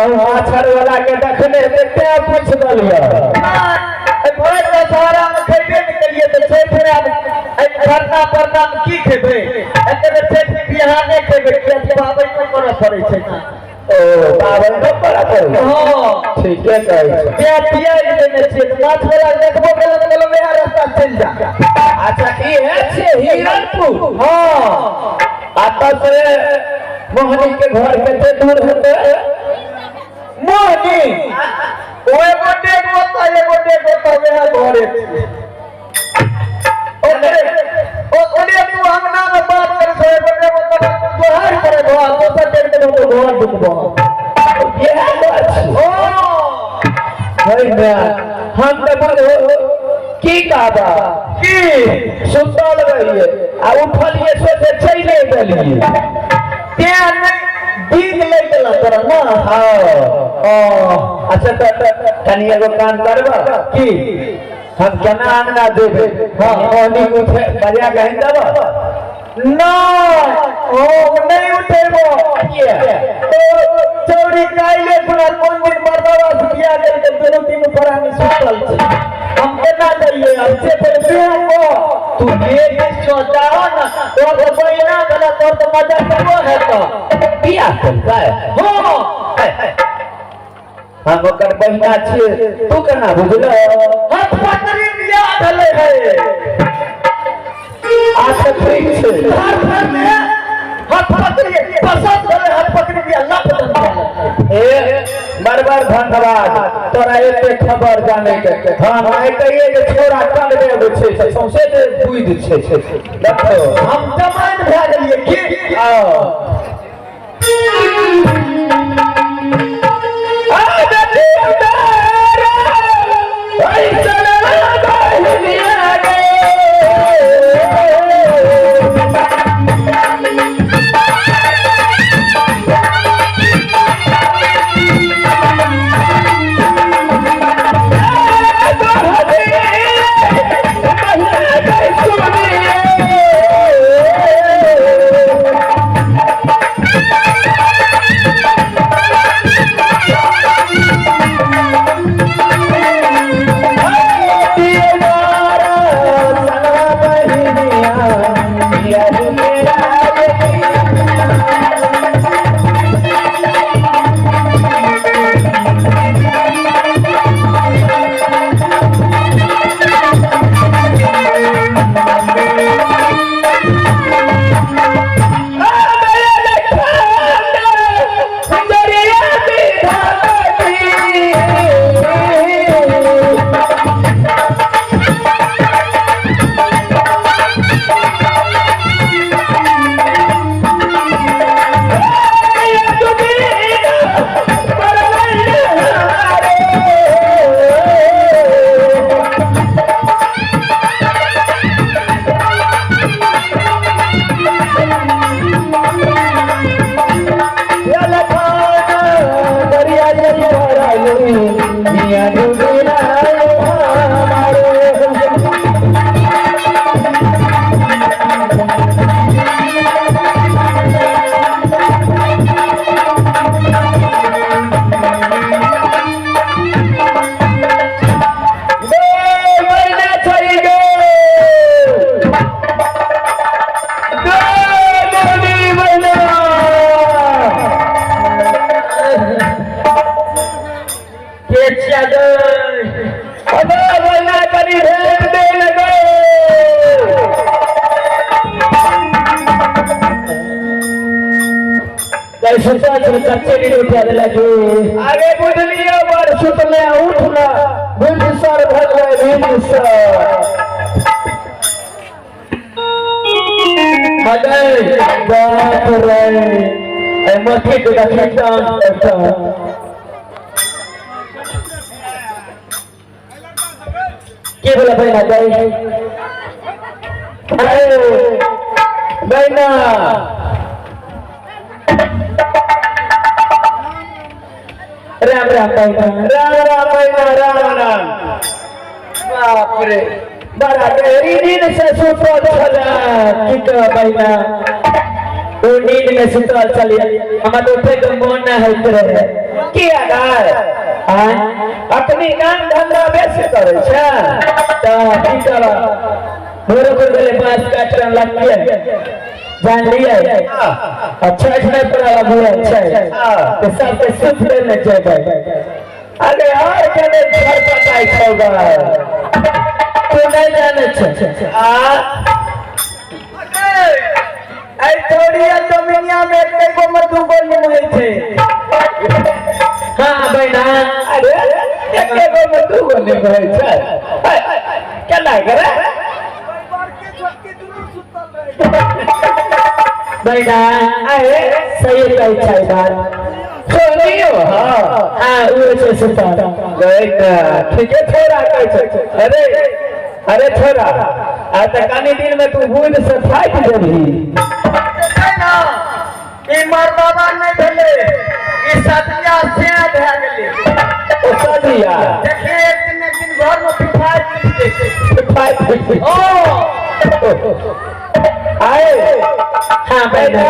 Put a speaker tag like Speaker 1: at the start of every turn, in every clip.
Speaker 1: कहूँ माछर वाला के देखने ते तें पूछ देलियै।
Speaker 2: भरि दशहरा में खेबे नहि केलियै तऽ छठि में आब एहि खरना परना में की खेबै? एते बेर छठि में बियाह नहि खेबै, कियाकि पाबनि नहि करऽ पड़ै छै ने।
Speaker 1: ओ पाबनि नहि करऽ पड़ै छै?
Speaker 2: हँ।
Speaker 1: ठीके कहै छै।
Speaker 2: तें तियाग देने छियै तऽ माछ वाला देखबो केलहुँ तऽ कहलहुँ वएह रास्ता चलि जा।
Speaker 1: अच्छा, इहे छियै हिरणपुर?
Speaker 2: हँ।
Speaker 1: आ तब से मोहनी के घर कते दूर हेतै?
Speaker 2: मोहनी ओ एगो डेग ओतऽ, एगो डेग ओतऽ, वएह घरे छियै। ओकरे ओकरे तू अंगना में बात करै छौ, एगो डेग ओतऽ तोहर करे घर, दोसर डेग देबो तो घर डुबबो।
Speaker 1: इएह घर छै?
Speaker 2: ओ
Speaker 1: है ने, हम तऽ बुझो की कहबा
Speaker 2: की
Speaker 1: सुतल रहियै आ उठलियै, सोचे चलि गेलियै।
Speaker 2: तें नहि दीन लागि गेल तोरा ना?
Speaker 1: हँ।
Speaker 2: ओ
Speaker 1: अच्छा, तऽ कनि एगो काम करबऽ?
Speaker 2: की?
Speaker 1: हम केना अंगना देबै?
Speaker 2: हँ।
Speaker 1: मोहनी उठे बजा के आनि देबऽ?
Speaker 2: नहि, ओ नहि उठेबो।
Speaker 1: किया?
Speaker 2: तो चौरी काल्हि खुना कोन दिन मर्दावा से बियाह करि के दुनू तीनू प्राणी सुतल छै, हम केना जाइए अब से? पहिले बियाह को तू जे दिस छो जाहो ना, तोर तो बहिना भेला, तोर तो मजा करबो है तो।
Speaker 1: बियाह केलकै?
Speaker 2: हँ।
Speaker 1: हम ओकर बहिना छियै, तू केना बुझलो?
Speaker 2: हाथ पकड़ी बियाह भेलै है।
Speaker 1: अच्छा, ठीक छै।
Speaker 2: घर घर में हाथ पकड़ी पसंद भेलै, हाथ पकड़ी बियाह लप देलकै।
Speaker 1: ए बड़ बड़ धन्यवाद तोरा एते खबर जाने के। हम आइ कहिए जे छोरा कनबे एगो छै से सौंसे जे बुझि छै, देखो।
Speaker 2: हम जमाइन भए गेलियै की?
Speaker 1: आओ आ बेटी उतारा, ऐसन बहिनिया गे।
Speaker 2: के छिया गै?
Speaker 1: अबे बहिना, कनि भेट दे लगो।
Speaker 2: गै, सुतल छल, कच्चे नींद उठा देलक।
Speaker 1: अरे बुझलियै, बड़ सुतले, उठ ना, भिनसर भगवे, भिनसर।
Speaker 2: मगै बाप रे, ए मथी के देखी टांग करता। के बोला बहिना गै?
Speaker 1: अरे बहिना।
Speaker 2: राम राम बहिना।
Speaker 1: राम राम बहिना, राम राम। बाप रे, बड़ा गहरी नींद से सुतल छला।
Speaker 2: की कह बहिना? ओ नींद में सुतल छलियै, हमरा तऽ उठे के मोन नहि होइत रहे।
Speaker 1: किया गाय?
Speaker 2: आँय?
Speaker 1: अखनी काम धंधा बेसी करै छै।
Speaker 2: तऽ की करब, भोरे भोर गेलै बाँस काटि कऽ लगियै, जानलियै? आ छठि नहि पड़ल भोरे छै तऽ सबके सुख लेने जेबै।
Speaker 1: अरे और केने घर पटाइ छौ गाय?
Speaker 2: तू नहि जानै छै।
Speaker 1: आ
Speaker 2: एहि चौड़िया डोमिनिया में एके गो में दू गो निमहै छै। हाँ बहिना।
Speaker 1: अरे एके गो में दू गो निमहै छै, केना करे?
Speaker 2: बहिना,
Speaker 1: अरे
Speaker 2: सही कहै छै बात।
Speaker 1: सोनियो? हाँ।
Speaker 2: हाँ, ओ छै सुतल।
Speaker 1: गई ना, ठीके छोरा कहै छै। अरे अरे छोरा, आ तऽ कनी दिन में तू बुझ से थाकि जेबही।
Speaker 2: ई मर्दाबा नहि भेलै, ई सदिया से भए गेलै।
Speaker 1: ओ सदिया।
Speaker 2: देखिए, एक दिन एक दिन घर में पिठाई टूटि जेतै।
Speaker 1: फाटि।
Speaker 2: ओ
Speaker 1: आए।
Speaker 2: हाँ बहिना,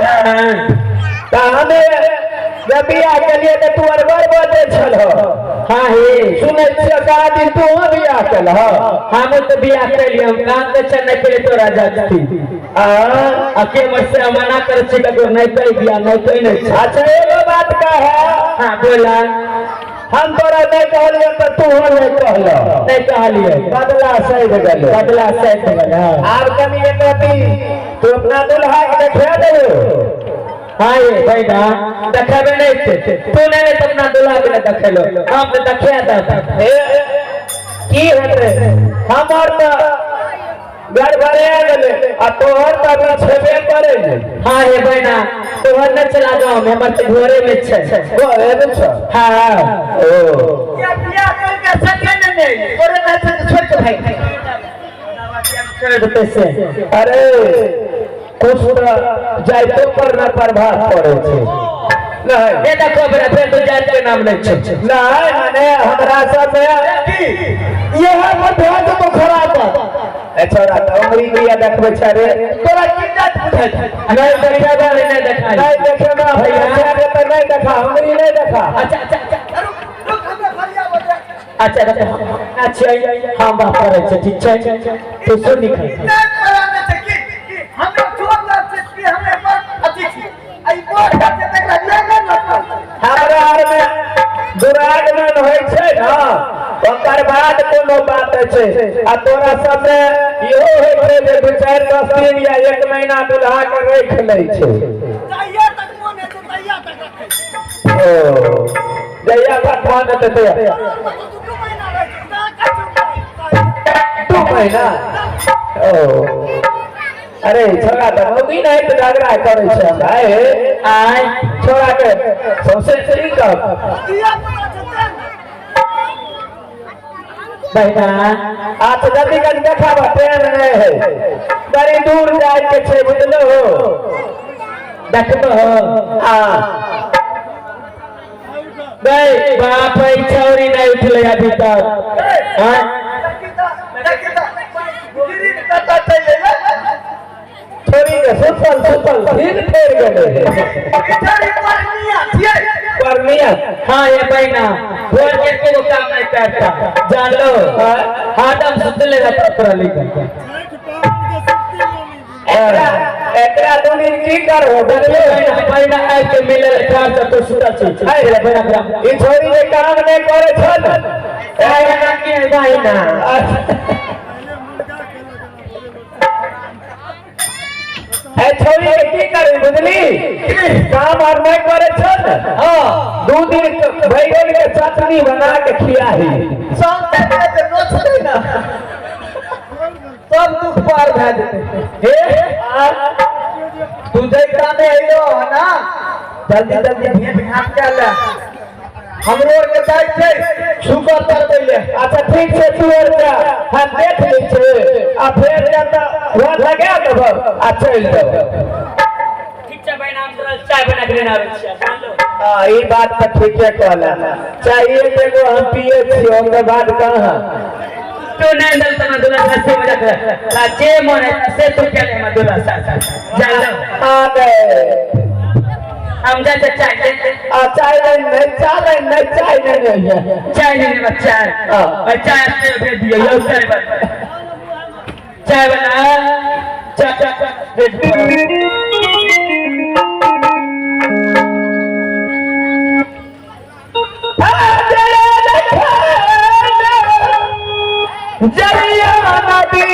Speaker 2: हाँ।
Speaker 1: तऽ हमे जब बियाह केलियै तऽ तू अरबर बजै छलहो।
Speaker 2: हाँ हे।
Speaker 1: सुनै छियै कहा दिन तू बियाह केलहो।
Speaker 2: हम तऽ बियाह केलियै, हम काम तऽ छै नहि केलियै तोरा जाती।
Speaker 1: आ
Speaker 2: अके मत से मना कर छी ककरो नहि कहि बियाह नहि कहि नहि छै।
Speaker 1: अच्छा, एगो बात कह।
Speaker 2: हाँ, बोला।
Speaker 1: हम तोरा नहि कहलियै तऽ तू नहि कहलह।
Speaker 2: नहि कहलियै।
Speaker 1: बदला सधि गेलै।
Speaker 2: बदला सधि गेलै, हाँ।
Speaker 1: आब कनि एक रति तू अपना दुल्हा के देखा देबो।
Speaker 2: हाँ ये बहिना, देखेबे नहि छै। तू नहि नहि तऽ अपना दुल्हा के नहि देखेलो, हम तऽ देखा दे।
Speaker 1: हे, की हेतै? हमर तऽ गड़बड़े गेलै आ तोहर तऽ अभी छेबे करै ने।
Speaker 2: हाँ हे बहिना, तोहर नहि चला गाँव में, हमर तऽ घरे में छै।
Speaker 1: घरे में छौ?
Speaker 2: हाँ।
Speaker 1: ओ
Speaker 2: छोड़ देतै से।
Speaker 1: अरे कुछ तऽ जाइतो पर न प्रभाव पड़ै छै नहीं।
Speaker 2: ये देखो बेटा, फेर तू जात के नाम लै छै।
Speaker 1: नहीं, माने हमरा सब में
Speaker 2: यह मत ध्यान से तो खराब बात।
Speaker 1: ए छोरा, तऽ उंगरी किया देखबै छै रे?
Speaker 2: तोरा की जात बुझाइ छै? नहीं देखेबा रे, नहीं देखाई।
Speaker 1: नहीं देखेबा भैया रे, तऽ नहीं देखा, उंगरी नहीं देखा।
Speaker 2: अच्छा अच्छा अच्छा अच्छा अच्छा अच्छा, हम बात करै छी, ठीक छै? तू सुन निकल।
Speaker 1: हमरा आर में दुरागमन होइ छै ने, ओकर बाद कोनो बात छै। आ तोरा सब में इहो होइ छै जे दू चारि 10 दिन या 1 महीना दुल्हा के राखि लै छै। ओ जहिया तक मोन हेतै तहिया। 2 महीना? ओ अरे छोरा, तऽ मौगी नहि तऽ झगड़ा करै छै हमरा।
Speaker 2: आय।
Speaker 1: छोरा के सौंसे की कहब?
Speaker 2: बहिना।
Speaker 1: अच्छा, जल्दी कनि देखाब, टाइम नहीं है, बड़ी दूर जाए के छै, बुझलो?
Speaker 2: देखबो?
Speaker 1: हाँ।
Speaker 2: गई बाप, ई छौरी नहीं उठले अभी तक। हाँ।
Speaker 1: छोरी के सुतल सुतल फिर फेर गेलै परनिया।
Speaker 2: हाँ ये बहिना, भोर के एको काम नहीं करता, जान लो। हाँ, दम सुतले रहता तोरा लेकर।
Speaker 1: एकरा एकरा दू दिन की करहो, बुझलो?
Speaker 2: बहिना, बहिना आबि के मिले ले ठार से तो सुतल छी।
Speaker 1: है,
Speaker 2: बहिना, बहिना।
Speaker 1: ई छोरी जे काम नहीं करे छल।
Speaker 2: बहिना।
Speaker 1: ए छोरी के की करी, बुझली? काम आर नहीं करे छल।
Speaker 2: हाँ।
Speaker 1: 2 दिन बैगन के चटनी बना के खियाही।
Speaker 2: सब दुख पार भए जेतै।
Speaker 1: हे।
Speaker 2: तू जैता में अइलो ह ना, जल्दी जल्दी भेंट घाट कर ले, हमरो आर के जाइ छै सुकर तर ले।
Speaker 1: अच्छा ठीक छै, तू आर जा, हम देख लै छियै आ फेर जा तऽ वहाँ लगा देबौ आ चलि देबौ।
Speaker 2: ठीक छै बहिना, हम तोरा चाय बना के लेने आबै छियै, जानलो?
Speaker 1: हाँ, ई बात तऽ ठीके कहला। चाहिए एगो हम पिए छियै, ओकर बाद कहाँ?
Speaker 2: तू नहीं दल तना दुल्हा से मजा कर ला, जे मन है से तू के ले दुल्हा सा।
Speaker 3: जाओ।
Speaker 1: आ गए।
Speaker 3: हम जा चाय ले।
Speaker 1: आ चाय नहीं, नहीं चाय नहीं, नहीं चाय नहीं, नहीं है।
Speaker 3: चाय नहीं बा चाय।
Speaker 1: हाँ।
Speaker 3: और चाय से दे दिए यो चाय बना, चाय बना, चाय चाय दे दियो।
Speaker 1: जरिया नदी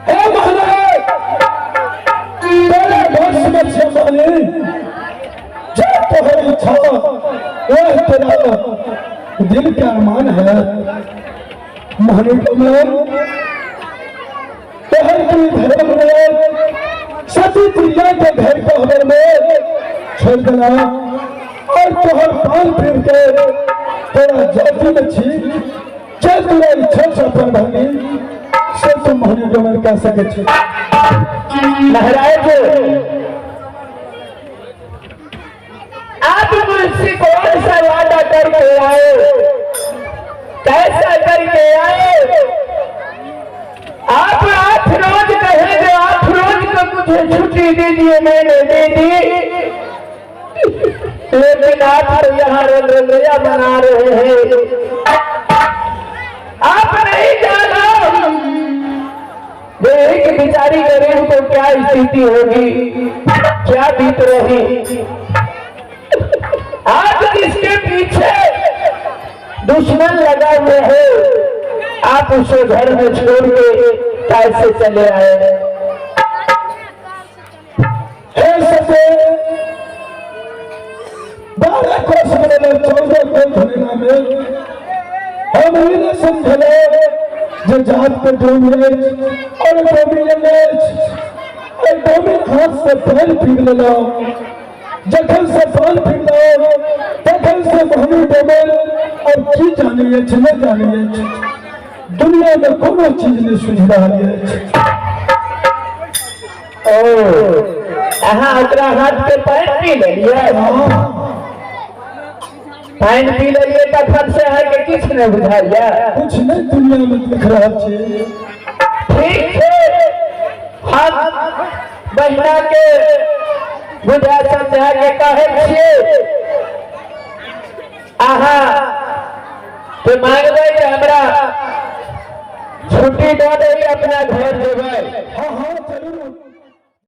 Speaker 4: हे महाराज, तेरे वंश में छे जे तोहर इच्छा वह तेरा दिल के अरमान है। महानी कमल तोहर की धर्म में सती प्रिया के घर को हबर में छोड़ देना और तोहर पान फिर के तोरा जाति में छी जे तोरा इच्छा से अपन भनी से तुम मोहनी डोमन कह सके छी।
Speaker 1: महाराज, आप मुझसे कौन सा वादा करके आए, कैसा करके आए? आप 8 रोज कहे जो 8 रोज को मुझे छुट्टी दीजिए, मैंने दे दी, लेकिन आप तो यहाँ रंगरंगया बना रहे हैं। आप नहीं जाना वो एक बेचारी गरीब को क्या स्थिति होगी, क्या बीत रही। आज जिसके पीछे दुश्मन लगा हुए है, आप उसे घर में छोड़ के कैसे चले आए?
Speaker 4: हे सके 12 कोस में 14 कोस महीना में हम ई नहीं समझले जे जात के डोमिन और डोमिन और डोमिन हाथ से पान पी लेलो। जखन से पान पी लो तखन से मोहनी डोमिन और की जानी अछि नहीं जानी अछि, दुनिया में कोनो चीज नहीं सुझि रहल अछि।
Speaker 1: ओ अहाँ ओकरा हाथ के पानि पी लेलियै? पानि पी लेलियै तखन से अहाँके किछु नहि बुझाइया?
Speaker 4: कुछ नहीं दुनिया में देख रहल छी।
Speaker 1: ठीक छै, हम बहिना के बुझा समझा के कहै छियै, अहाँ के मांगबै जे हमरा छुट्टी दऽ दही, अपना घर जेबै।
Speaker 4: हाँ।